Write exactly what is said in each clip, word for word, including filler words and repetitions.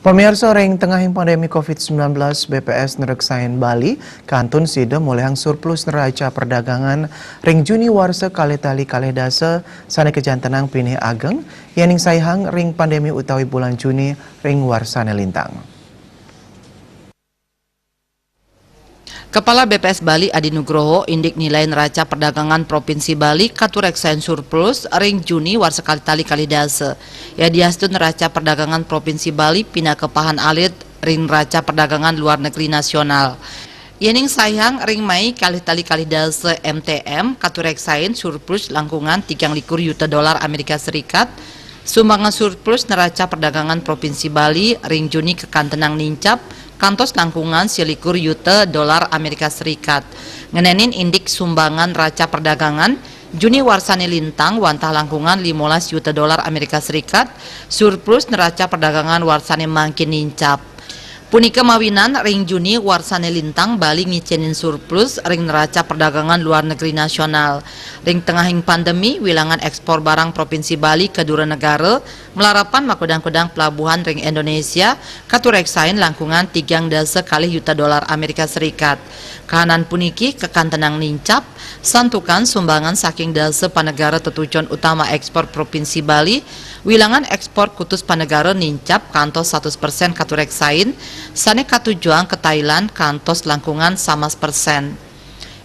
Pamiarsa, ring tengahing pandemi covid sembilan belas, B P S nreksain Bali kantun sida molihang surplus neraca perdagangan ring Juni warsa kalih tali kalih dasa sane kajantenang pinih ageng, yening saihang ring pandemi utawi bulan Juni ring warsane lintang. Kepala B P S Bali Adi Nugroho indik nilai neraca perdagangan Provinsi Bali katureksain surplus ring Juni warsa kalih tali kalih dasa. Yadiastun neraca perdagangan Provinsi Bali pinaka pahan alit ring neraca perdagangan luar negeri nasional. Yening saihang ring Mei kalih tali kalih dasa M T M katureksain surplus langkungan tigang likur yuta dolar Amerika Serikat, sumbangan surplus neraca perdagangan Provinsi Bali ring Juni kakantenang nincap kantos langkungan sialikur yuta dolar Amerika Serikat. Ngenenin indik sumbangan neraca perdagangan, Juni warsane lintang wantah langkungan limolas yuta dolar Amerika Serikat, surplus neraca perdagangan warsane mangkin nincap. Punika mawinan ring Juni warsane lintang Bali ngicenin surplus ring neraca perdagangan luar negeri nasional. Ring tengahing pandemi, wilangan ekspor barang Provinsi Bali ka dura negara, malarapan makudang-kudang pelabuhan ring Indonesia, katureksain langkungan tigang dasa kalih yuta dolar Amerika Serikat. Kahanan puniki kakantenang nincap, santukan sumbangan saking dasa panegara tetujon utama ekspor Provinsi Bali, wilangan ekspor kutus panegara nincap kantos satus persen katureksain, sane katujuang ka Thailand kantos langkungan samas persen.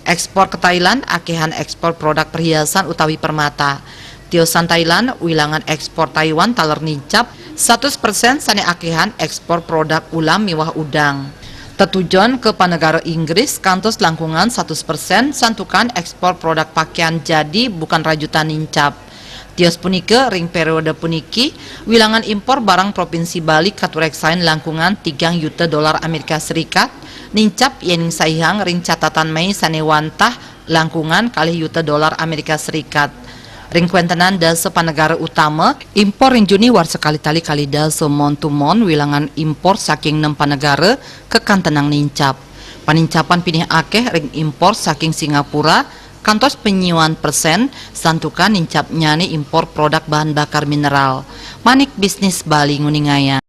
Ekspor ka Thailand akehan ekspor produk perhiasan utawi permata. Tiosan Thailand, wilangan ekspor Taiwan taler nincap satus persen, sane akehan ekspor produk ulam miwah udang. Tetujon ka panegara Inggris kantos langkungan satus persen, santukan ekspor produk pakaian jadi bukan rajutan nincap. Tios punika, ring periode puniki, wilangan impor barang Provinsi Bali katureksain langkungan tigang yuta dolar Amerika Serikat, nincap yening saihang ring catatan Mei sane wantah langkungan kalih yuta dolar Amerika Serikat. Ring kwentenan dasa panegara utama, impor ring Juni warsa kalih tali kalih dasa mon to mon, wilangan impor saking nem panegara kakantenang nincap. Panincapan pinih akeh ring impor saking Singapura, kantos panyiuan persen, santukan nincapnyane impor produk bahan bakar mineral. Manik Bisnis Bali nguningayang.